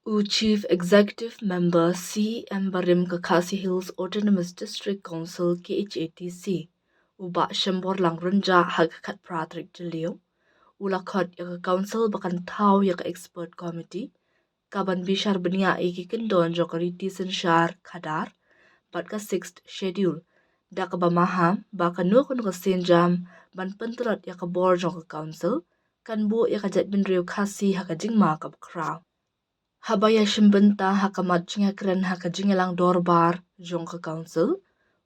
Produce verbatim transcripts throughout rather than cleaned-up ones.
U Chief Executive Member C E M barim ka Khasi Hills Autonomous District Council, K H A D C, u Bah Shemborlang Rynjah, ha ka khatphra tarik Jylliew, u la khot ïa ka Council ba kan thaw ïa ka Expert Committee ka ban bishar bniah ïa ki kyndon jong ka riti synshar khadar bad ka Sixth Schedule, da kaba maham ba kano kano ka sienjam ban pyntlot ïa ka bor jong ka Council kan buh ïa ka jaitbynriew Khasi ha ka jingma kaba khraw. Haba ïashim bynta ha ka mat jingïakren ha ka jingïalang dorbar jong ka Council,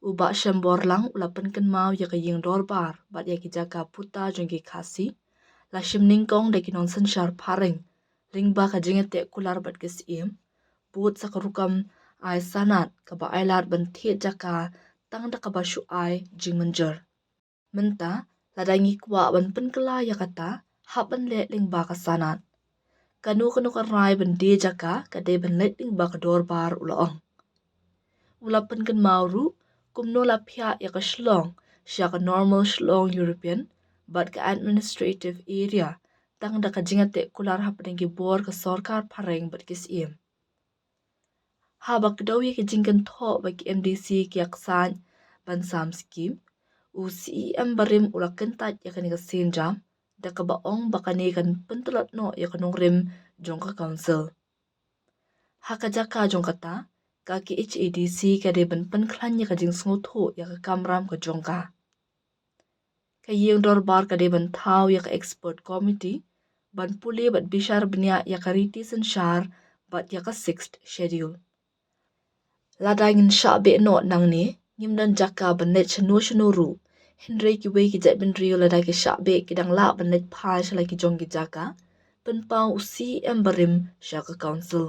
u Bah Shemborlang u la pynkynmaw ïa ka ïing dorbar bad ïa ki jaka puta jong ki Khasi la shim nyngkong da ki nongsynshar phareng lyngba ka jingïateh kular bad ki syiem, bud sa ka rukom ai sanad kaba ailad ban thied jaka tang da kaba shu ai jingmynjur. Mynta, lada ngi kwah ban pynkylla ïa kata, hap ban leh lyngba ka sanad. Kano kano ka rai ban die jaka ka dei ban leit lyngba ka dorbar, u la ong. U la pynkynmaw ruh kumno la phiah ïa ka Shillong sha ka Normal Shillong European bad ka Administrative Area tang da ka jingïateh kular hapdeng ki bor ka sorkar phareng bad ki syiem. Haba kdew ïa ki jingkynthoh ba ki M D C ki ïaksaid ban sam skim, u C E M barim u la kyntait ïa kane ka sienjam da kaba ong ba kane kan pyntlot noh ïa ka nongrim jong ka Council. Ha ka jaka jong kata, ka K H A D C ka dei ban pynkhlaiñ ïa ka jingsngewthuh ïa ka kamram ka jong ka. Ka ïing dorbar ka dei ban thaw ïa ka Expert Committee ban pule bad bishar bniah ïa ka riti synshar bad ïa ka Sixth Schedule. Lada ngin shah beh noh nangne, ngim don jaka ban leit shano shano ruh, hynrei kiwei ki jaitbynriew lada ki shah beh ki dang lah ban leit phai sha la ki jong ki jaka, pynpaw u C E M barim sha ka Council.